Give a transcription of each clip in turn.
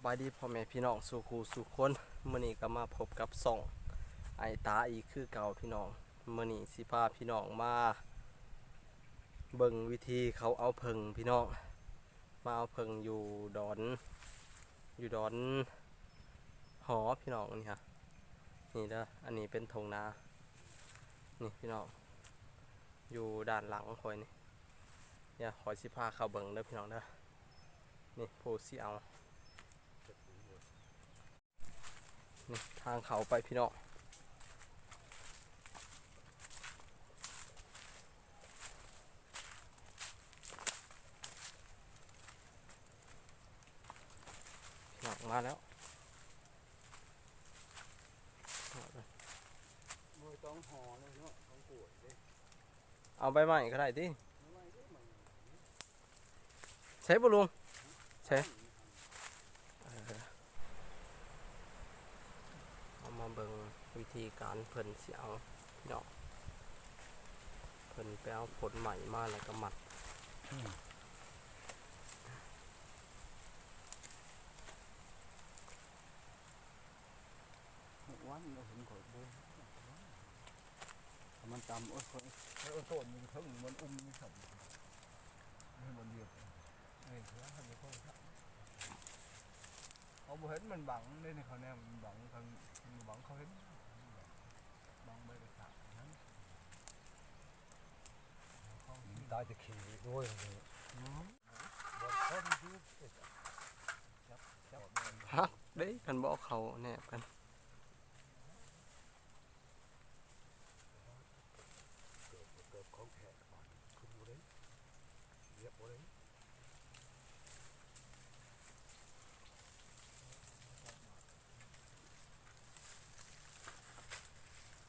ສະບາຍດີພໍ່ແມ່ພີ່ນ້ອງສູ່ຄູ່ສູ່ຄົນ, ມື້ນີ້ກໍມາພົບກັບຊ່ອງອ້າຍຕາອີກຄືເກົ່າພີ່ນ້ອງ. ມື້ນີ້ຊິພາພີ່ນ້ອງມາເບິ່ງວິທີເຂົາເອົາເຜິ້ງພີ່ນ້ອງ, ມາເອົາເຜິ້ງຢູ່ດອນ ຢູ່ດອນຫໍພີ່ນ້ອງ. ນີ້ຮະ ນີ້ເດີ ອັນນີ້ເປັນທົ່ງນາ ນີ້ພີ່ນ້ອງ ຢູ່ດ້ານຫຼັງຂ້ອຍນີ້. ດຽວຂ້ອຍຊິພາເຂົ້າເບິ່ງເດີພີ່ນ້ອງເດີ. ນີ້ຜູ້ຊິເອົາ ນີ້ທາງເຂົ້າໄປພີ່ນ້ອງ. ພີ່ນ້ອງມາແລ້ວ. ບໍ່ຕ້ອງຫໍ່ເລີຍເນາະ ຕ້ອງກວດເດ້. ເອົາໃບໄມ້ກໍໄດ້ຕິ? ໃບໄມ້ເດ້ ໃບໄມ້. ໃສ່ບໍ່ລຸງ ໃສ່. ເອີ ເຮົາມາເບິ່ງວິທີການເພິ່ນຊິເອົາພີ່ນ້ອງ, ເພິ່ນໄປເອົາຂົນໄມ້ມາແລ້ວກໍມັດ. ອືມ. ເມື່ອວານນີ້ເຮົາເຫັນຂ້ອຍບໍ່ ມັນຕຳ ໂອ້ຍ ຂ້ອຍ ເອີ ຕົ້ນຢູ່ເທິງ ມັນອຸ້ມຢູ່ຊັ້ນ ມັນບໍ່ລຽບ ເອີ ເຂົາເຈົ້າ ເຮົາບໍ່ເຫັນ ມັນບັງເດ້ນີ້ ເຂົາແນມ ມັນບັງທາງ ມັນບັງ ເຂົາເຫັນ ບັງໃບກະຖາງນັ້ນ ມັນຕາຍແຕ່ຂີ້ໂວ້ຍ. ອືມ. ຫັກເດ້ ຄັນບໍ່ເອົາເຂົ້າແນບກັນ. ເກີບ ເກີບຂອງແທ້ ຂຶ້ນບໍ່ໄດ້ ລຽບບໍ່ໄດ້.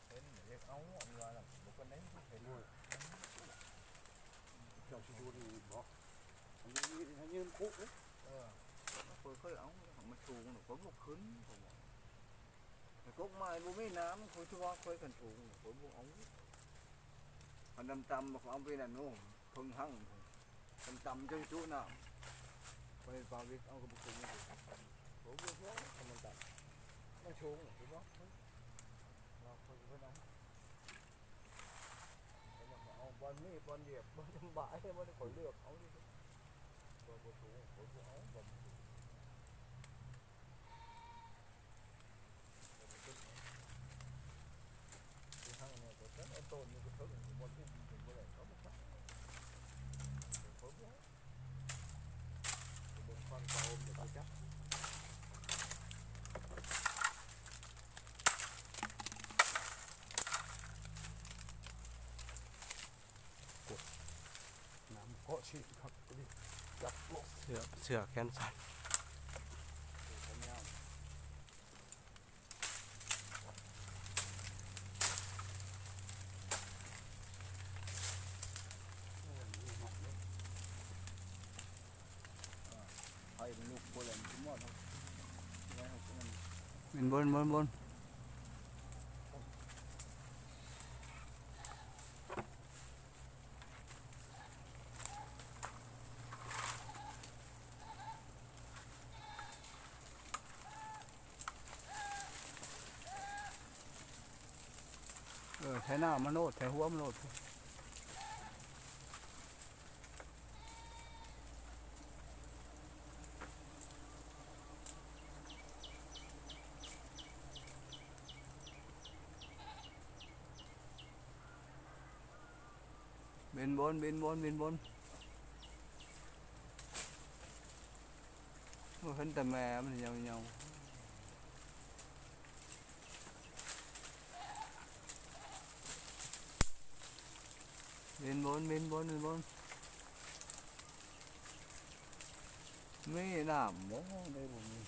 ເຫັນເຮັດເອົາ ອັນວ່ານັ້ນບໍ່ປານໃດ ເຫັນ ໂອ້ຍ ເຈົ້າຊິຢູ່ນີ້ບໍ່? ອັນນີ້ ອັນນີ້ມັນຄຸເດ້. ເອີ ຂ້ອຍເຄີຍເອົາ ມັນສູງ ຂ້ອຍບໍ່ຂຶ້ນ ຂ້ອຍບອກ ແຕ່ກົກໄມ້ບໍ່ມີນ້ຳ ຂ້ອຍຊິວ່າຂ້ອຍຄັນສູງ ຂ້ອຍບໍ່ເອົາ. ອັນຕ່ຳໆ ມັນເອົາໄປນັ້ນໂອ້ ເພິ່ງຮັ່ງ ຕ່ຳໆ ຈັ່ງຈຸນ້ຳ ໄປປາວິກເອົາກໍບໍ່ຂຶ້ນ ໂອ້ ບໍ່ເຊື່ອ ຄັນມັນຕ່ຳ ມັນສູງ ຄືວ່າ ວ່າຄົນເພິ່ນເອົາ ເອົາບ່ອນມີ ບ່ອນລຽບ ບ່ອນສະບາຍ ບ່ອນຂ້ອຍເລືອກເອົາ ບໍ່ ບໍ່ສູງ ຂ້ອຍບໍ່ເອົາ ບ່ອນມັນສູງ. ນ້ຳເກາະຊິຄັກດີ ຈັບລົງ ເສື້ອ ເສື້ອແຂນສັ້ນ. ໄຟມັນລຸກບໍ່ແລ້ວ ເປັນບົນ ບົນ ບົນ. ເອີ ແຖວໜ້າມັນໂລດ ແຖວຫົວມັນໂລດ. ເປັນບົນ ເປັນບົນ ເປັນບົນ. ໂອ້ ເຫັນແຕ່ແມ່ມັນຍາວໆ. ເປັນບົນ ເປັນບົນ ເປັນບົນ. ມີນ້ຳບໍ່? ໄດ້ບໍ່ມີ.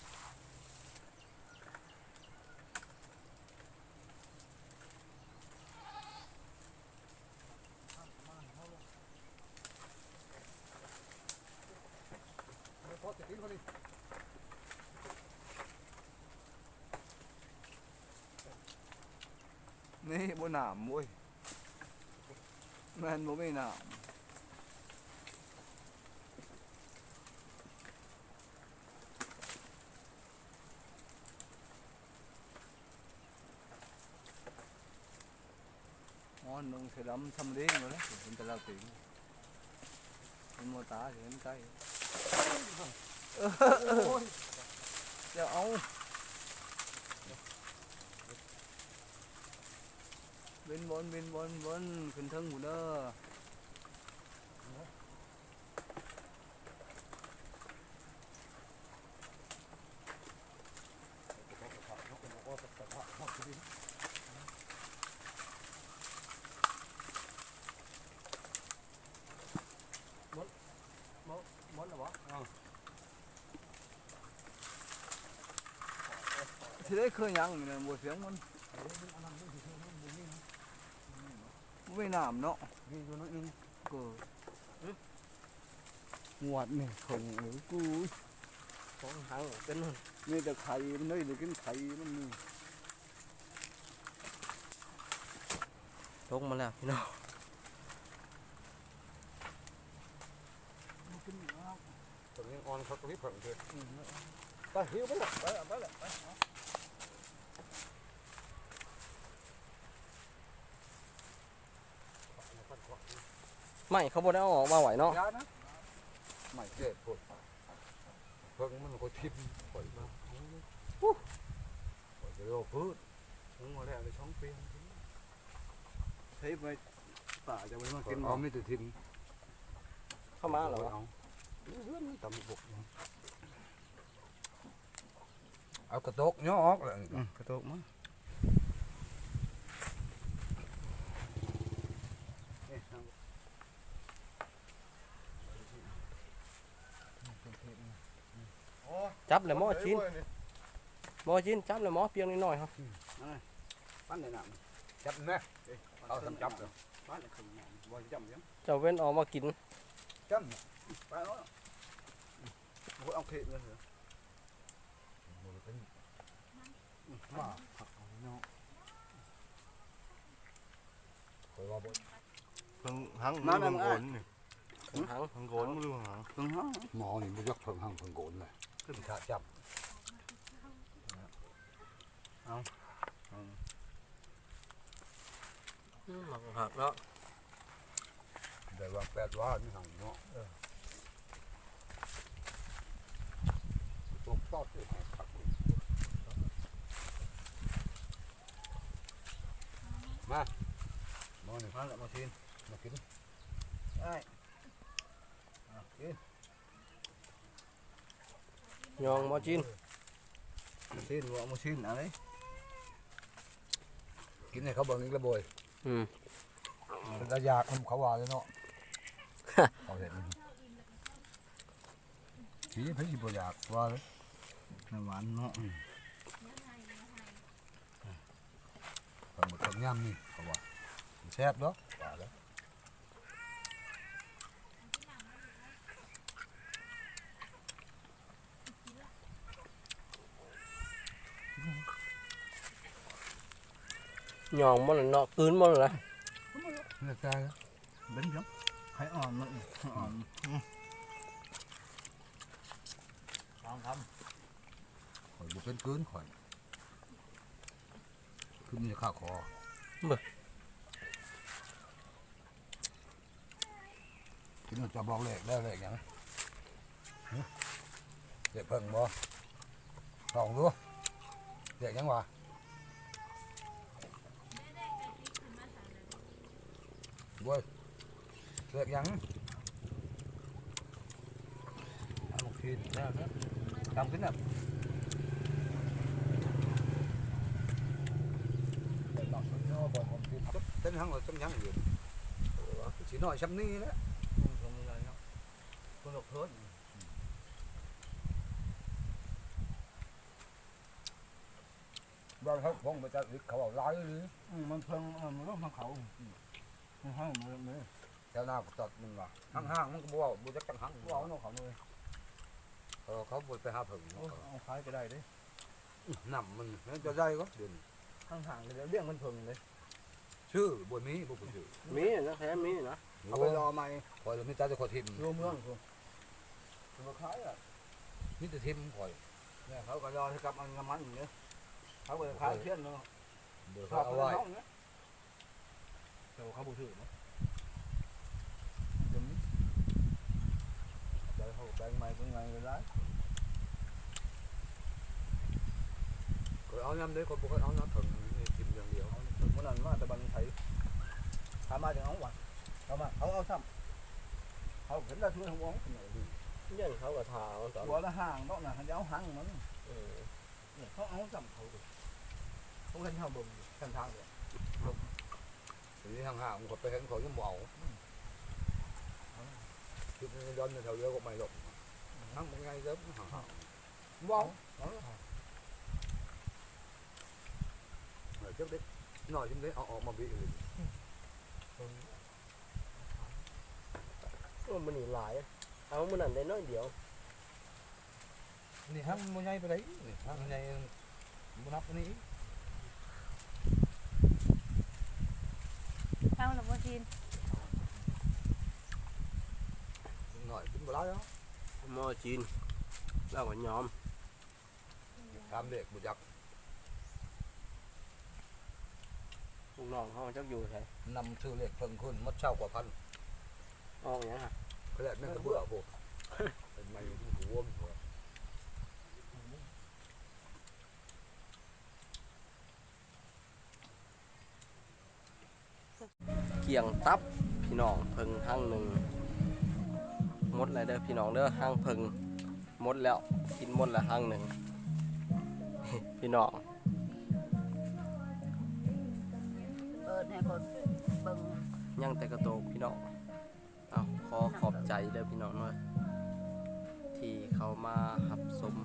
ນີ້ບໍ່ນ້ຳເວີຍ ແມ່ນບໍ່ມີນ້ຳ. ນ້ອງເສືອດຳທຳເດ້ງແລ້ວ ເຫັນແຕ່ລາວເຕັງ ເຫັນບໍ່ຕາ ເຫັນໃກ້ ໂອ້ຍ ຈະເອົາ ເວັນບອນ ເວັນບອນ ເວັນ ຂຶ້ນເທິງພຸ້ນເດີ. ໝົດ ໝົດ ໝົດແລ້ວບໍ່? ອ້າວ ຊິໄດ້ຄືຫຍັງນີ້ນະ ບໍ່ສຽງມັນ ບໍ່ມີນ້ຳເນາະ ມີຢູ່ໜ້ອຍໜຶ່ງ ກໍ ງວດນີ້ເພິ່ງເອີຍ ກູ ຂອງຫັງເປັນ ມີແຕ່ໄຂ່ມັນເລີຍ ໄດ້ກິນໄຂ່ມັນນີ້ ຕົກມາແລ້ວພີ່ນ້ອງ ເພິ່ງຍັງອ່ອນຄັກກວ່າເພິ່ງເດີ ອືມ ໄປ ຫິ້ວໄປລະ ໄປລະ ໄປລະ ໄປ ເອົາ. ໄມ້ເຂົາບໍ່ໄດ້ເອົາອອກມາໄວ້ເນາະ ຢ່ານະ ໄມ້ແກ່ໂພດ ເພິ່ງມັນກໍຖິ້ມຂ້ອຍມາ ໂອ້ ຂ້ອຍຈະລໍພື້ນ ຫົວແລ້ວໄດ້ສອງປີ ໃຊ້ໄປປ່າຈະໄປມາກິນ ເອົາມີແຕ່ຖິ້ມ ເຂົ້າມາແລ້ວ ເອົາ ເຮືອນມັນຕຳບົກ ເອົາກະໂຕກຍໍອອກແລ້ວ ອືມ ກະໂຕກມາ ຈັບແລ້ວໝໍຈີນ ໝໍຈີນ ຈັບແລ້ວໝໍ ປຽງນ້ອຍໆ ເຮົາ ອືມ ປັ່ນໄດ້ນ້ຳ ຈັບແມ່ ເອົາສຳຈັບ ເອົາ ເຈົ້າເວັ້ນອອກມາກິນ ຈັບ ໄປເອົາ ບໍ່ເອົາເຂດເລີຍ ບໍ່ເປັນ ມາ ເຮົາເນາະ ຂ້ອຍວ່າບໍ່ ເພິ່ງຫັງ ມາແລ້ວ ເພິ່ງໂກນນີ້ ຫຶ ເພິ່ງໂກນ ຫຼື ເພິ່ງຫັງ ເພິ່ງຫັງ ໝໍນີ້ບໍ່ຈັກເພິ່ງຫັງເພິ່ງໂກນເລີຍ ຂຶ້ນຂາຈັບ ເອົາ ເອົາ ອືມ ມັນກໍຄັກເນາະ ໄດ້ວ່າແປດວານີ້ຫັ້ນເນາະ ເອີ ຕົກຕອດຢູ່ໃຫ້ຄັກ ມາ ໝໍນີ້ ມາລະ ໝໍຊີນ ມາກິນ ໄດ້ ອ່າ ກິນ. ຍອງໝໍຈີນ ຊີ້ນ ໝໍຊີ້ນ ເອົາເລີຍ ກິນໃຫ້ເຂົາເບິ່ງອີກລະໂບຍ ອືມ ເປັນຕາຢາກນຳເຂົາວ່າເລີຍເນາະ ເຂົາເຫັນ ຊິ ໃຜຊິບໍ່ຢາກວ່າເລີຍ ໃຫ້ຫວານເນາະ ອືມ ປາໝຶກກັບຍຳນີ້ ເຂົາວ່າ ມັນແຊບເນາະ ວ່າແລ້ວ. ຍອງໝົດແລ້ວເນາະ ກືນໝົດແລ້ວ ເຫຼືອແຕ່ເປັນຫຍັງ ໄຂ່ອ່ອນເນາະ ໄຂ່ອ່ອນ ອືມ ສອງຄຳ ຂ້ອຍບໍ່ເປັນກືນຂ້ອຍ ຄືມີແຕ່ຄາຄໍ ເບິ່ງ ກິນ ຈະບອກແລກແລ້ວ ແລກຫຍັງ ຫຶ ແລກເຜິ້ງບໍ່ ລອງດູ ແລກຫຍັງຫວາ ໂອ້ຍ ແລກຫຍັງ ເອົາໝາກທີນແລ້ວເດີ ຕຳຂຶ້ນນະ ເຕັມທັງວ່າຈຳຫຍັງຢູ່ ຊິນ້ອຍຊ່ຳນີ້ແຫຼະ ອືມ ຄົນລະເພີນ ບ້ານເຮົາຂອງປະຈຳອີກ ເຂົາເວົ້າຫຼາຍອີ່ຫຼີ ອືມ ມັນເພິ່ງ ມັນລົງທາງເຂົາ ອືມ ມັນຫ້າງ ມັນ ມັນ ແຖວນາກໍຕັດມັນວ່າ ອືມ ຫ້າງໆ ມັນກໍບໍ່ເວົ້າ ບໍ່ຈັກຈັກຫ້າງ ເວົ້ານຳເຂົາເລີຍ ເອີ ເຂົາບໍ່ໄປຫາເຜິ້ງ ໂອ້ ເອົາຂາຍກໍໄດ້ເດ້ ອືມ ນ້ຳມັນ ແມ່ນຈະໄດ້ກໍດຽວນີ້ ຫ້າງໆ ກໍລ້ຽງມັນເຜິ້ງເດ້ ຊື້ບໍ່ມີ ບໍ່ຜູ້ຊື້ ມີນະ ແທ້ມີນະ ເອົາໄປລໍໃໝ່ ຂ້ອຍລະມີແຕ່ ແຕ່ຂ້ອຍຖິ້ມ ຢູ່ເມືອງພຸ້ນ ຊິບໍ່ຂາຍລະ ມີແຕ່ຖິ້ມຂ້ອຍ ແລ້ວເຂົາກໍລໍໃຫ້ກັບອັນນ້ຳມັນເດ້ ເຂົາກໍຂາຍເພຽງເນາະ ບໍ່ໄດ້ເອົາໄວ້ ເຂົາເອົາໄວ້ ແຕ່ວ່າເຂົາບໍ່ຖືກເນາະ ໄປເອົາແປງໃໝ່ ແປງໃໝ່ຫຼາຍ ຂ້ອຍເອົານຳເດ້ ຂ້ອຍບໍ່ຄ່ອຍເອົານຳ ເຖິງນີ້ກິນຢ່າງດຽວ ມື້ນັ້ນມາແຕ່ບ້ານໄທ ພາມາຈັ່ງເອົາວ່າ ເອົາມາ ເຂົາເອົາຊ້ຳ ເຂົາເຫັນລະຊວນຂອງ ຢ້ານເຂົາກໍຖ້າເອົາຊ້ຳ ຕົວລະຫ້າງເນາະນະ ເຂົາຈະເອົາຫັງມັນ ເອີ ເຂົາເອົາຊ້ຳເຂົາເດ້ ເຂົາເຫັນເຮົາເບິ່ງຢູ່ຂ້າງທາງເດ້ ນີ້ຫ່າງໆ ມັນກໍໄປເຫັນເຂົາຍັງບໍ່ເອົາ ອືມ ຄິດໃນດອນແຖວເດີກໍໄມ່ລົບ ອືມ ທັງບັກໃຫຍ່ເດີຫ່າງໆ ບໍ່ເອົາ ເອົາ ເອີ ຈັກເດັກນ້ອຍຈັ່ງໄດ້ເອົາອອກມາບິເລີຍ ອືມ ໂອ້ ມື້ນີ້ຫຼາຍ ເອົາມື້ນັ້ນໄດ້ໜ້ອຍດຽວ. ນີ້ຫາງມັນບໍ່ໃຫຍ່ປານໃດ ນີ້ຫາງມັນໃຫຍ່ ບໍ່ນັບອັນນີ້ອີກ ເອົາລະບໍ່ຈີນ ເດັກນ້ອຍກິນບໍ່ຫຼາຍດອກ ໝໍຈີນ ລາວກໍຍອມ ຖາມເດັກບໍ່ຈັກ ລູກນ້ອງເຮົາຈັກຢູ່ໃສ ນຳຊື້ເລກເພິ່ງຄືນໝົດຊາວກວ່າພັນ ອອກຫຍັງຫະ ແລກແມ່ນກະເບືອໂພດ ເປັນໄມ້ຫົວ ກ້ຽງຕັບພີ່ນ້ອງ ເພິ່ງຮັງໜຶ່ງ ໝົດແລ້ວເດີພີ່ນ້ອງເດີ ຮັງເພິ່ງ ໝົດແລ້ວ ກິນໝົດແລ້ວຮັງໜຶ່ງ ພີ່ນ້ອງ ເປີດໃຫ້ຄົນເບິ່ງ ຍັງແຕ່ກະໂຕກພີ່ນ້ອງ ເອົາ ຂໍຂອບໃຈເດີພີ່ນ້ອງເດີ ທີ່ເຂົ້າມາຮັບຊົມ